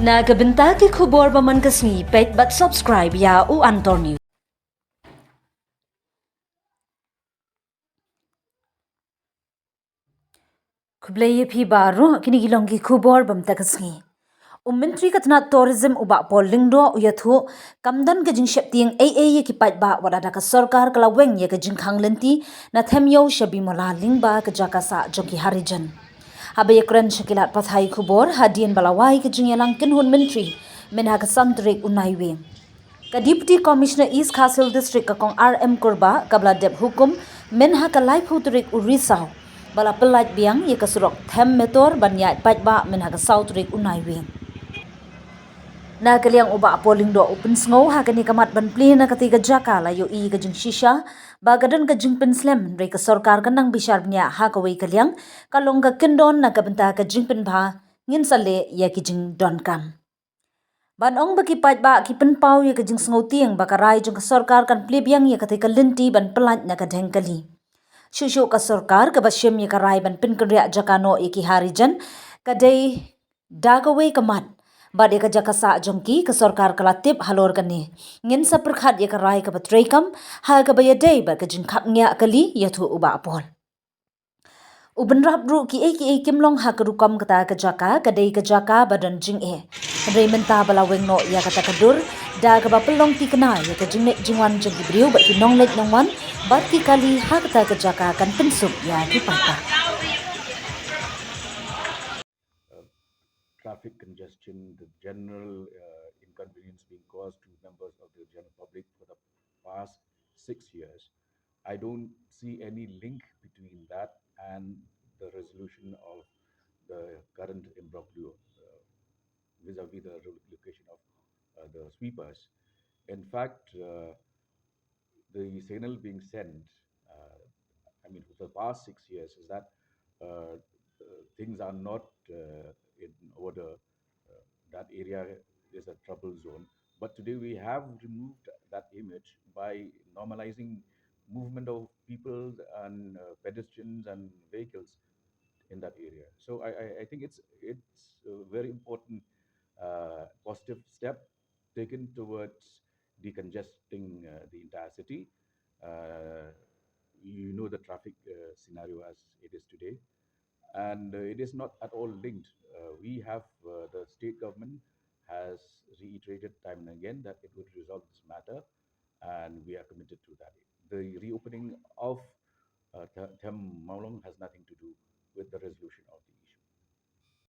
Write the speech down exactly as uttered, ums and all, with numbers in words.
Na ka bynta ki khubor ba man ka sngi, peit bad subscribe ïa u Antor News. Khublei ïa phi baroh, kine ki long ki khubor ba mynta ka sngi. U Myntri ka tnat Tourism u Bah Paul Lyngdoh u ïathuh, kam don ka jingsheptieng ei ei ïa ki paidbah wat la da ka sorkar ka la weng ïa ka jingkhang lynti na Themïew Sabrimala lyngba ka jaka sah jong ki Harijan. Haba ïakren sha ki lad pathai khubor hadien ba la wai ka jingïalang kynhun myntri mynha ka san tarik u Naiwieng, ka Deputy Commissioner East Khasi Hills District ka Kong R M Kurbah kaba la dep hukum mynha ka laiphew tarik u Risaw ba la pyllait biang ïa ka surok Them Metor ban ïaid paidbah mynha ka saw tarik u Naiwieng. Na ka liang u Bah Paul Lyngdoh u pynsngew ha kane ka mat ban plie na katei ka jaka la ïohi ka jingshisha ba ka don ka jingpynslem, hynrei ka sorkar ka nang bishar bniah ha kawei ka liang, ka long ka kyndon na ka bynta ka jingpynbha, ngin sa leh ïa ki jingdonkam. Ban ong ba ki paidbah ki pynpaw ïa ka jingsngewtieng ba ka rai jong ka sorkar kan plie biang ïa katei ka lynti ban pyllait na ka dheng kali. Shuh shuh ka sorkar kaba shim ïa ka rai ban pynkynriah jaka noh ïa ki Harijan ka dei da kawei ka mat. Bad ïa ka jaka sah jong ki, ka sorkar ka la tip halor kane. Ngin sa pyrkhat ïa ka rai kaba treikam ha kaba ïadei bad ka jingkhapngiah kali, ïathuh u Bah Paul. U bynrap ruh, kiei kiei kim long ha ka rukom kata ka jaka, ka dei ka jaka ba don jingeh. Hynrei mynta ba la weng noh ïa kata ka dur, da kaba pynlong thikna ïa ka jingleit jingwan jong ki briew bad ki nongleit nongwan bad ki kali ha kata ka jaka, kan pynsuk ïa ki paidbah. Traffic congestion, the general uh, inconvenience being caused to members of the general public for the past six years. I don't see any link between that and the resolution of the current imbroglio uh, vis-a-vis the relocation of uh, the sweepers. In fact, uh, the signal being sent, uh, I mean, for the past six years, is that uh, uh, things are not uh, in order. Uh, that area is a trouble zone. But today we have removed that image by normalizing movement of people and uh, pedestrians and vehicles in that area. So I, I, I think it's it's a very important uh, positive step taken towards decongesting uh, the entire city. Uh, you know the traffic uh, scenario as it is today, and uh, it is not at all linked. Uh, we have uh, the state government has reiterated time and again that it would resolve this matter, and we are committed to that. The reopening of uh, Them Mawlong has nothing to do with the resolution of the